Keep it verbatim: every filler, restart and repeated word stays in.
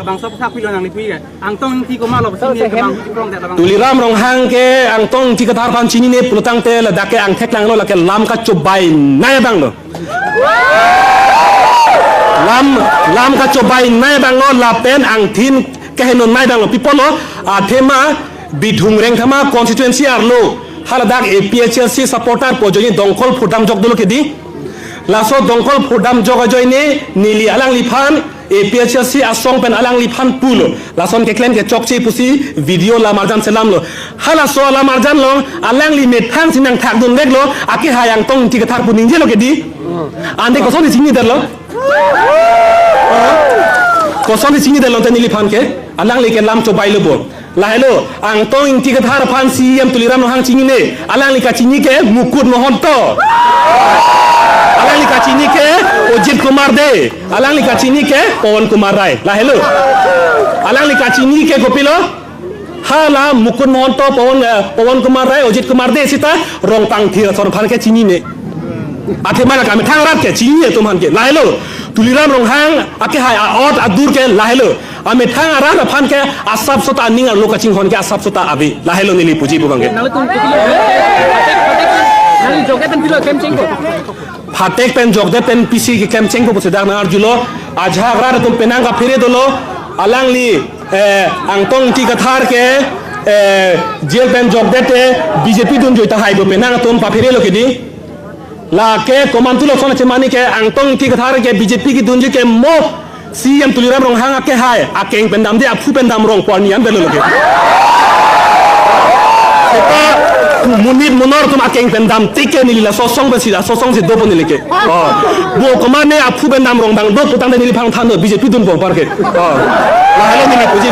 Bangso sak pilo nangli pu ke. Angtong Ingti komat lo, pasi ne bang huji prong det labang. Tuliram Ronghang ke Angtong Ingti Kathar aphan chinine pulotangte ladak ke angthek langlo, lake lam kachobai nai abang lo. Lam, lam kachobai nai abang lo, lapen angthin keheno nai abang lo. Pi apotlo, athema Bithung Rengthama constituency arlo haladak A P H L C supporter pu ajoine dongkol phurdam jok dolo kedi. Laso dongkol phurdam jok ajoine neli alangliphan A P H L C asong pen alangliphan pulo. Lason keklem ke chokche pusi video lamarjan selamlo. Halaso lamarjan along alangli methang si nangthakdun veklo, akehai Angtong Ingti Kathar pu ningjelo kedi. Ante kosonsi chinidetlo? Kosonsi chinidetlo te neliphan ke? Alangli ke lam chobailo bo. Lahelo, Angtong Ingti Kathar aphan C E M Tuliram Ronghang chinine. Alangli kachini ke Mukut Mahanta. Alangli kachini ke Ajit Kumar Dey. Alangli kachini ke Pawan Kumar Rai. Lahelo. Alangli kachini ke kopilo? Hala Mukut Mahanta, Pawan, eh, Pawan Kumar Rai, Ajit Kumar Dey sita Rongpangthir asor aphan ke chinine. Athema la amethang arat ke chinine atum aphan ke. Lahelo. Tuliram Ronghang akehai a-ot adur ke lahelo. Amethang arat aphan ke asapso ta aning arlo kachinghon ke asapso ta ave. Lahelo neli puji pu abang ke. Nangtum kilo, nangli Jokdet pen pilo klem chengpo? Phatek pen Jokdet pen pisi keklem chengpo pusi dak nangarjulo. Ajahak rat atum penang kaphere dolo. Alangli, eh, Angtong Ingti Kathar ke, eh, jail pen Jokdet te B J P dunjoi tahai bo penang atum papherelo kedi. Lake komantulo son chemani ke Angtong Ingti Kathar ke B J P kedunji ke mo C E M Tuliram Ronghang akehai akeng pen damde, aphu pen dam rong pu arni an belo lake. Seta monit monor atum akeng pen dam tik ke neli laso asong pensi, laso asongsi dopo neli ke. Oh. Bo komatne aphu pen dam rong abang do pulotangte neliphan thanlo B J P dunpo apar ke. Oh. Lahelo neli puji.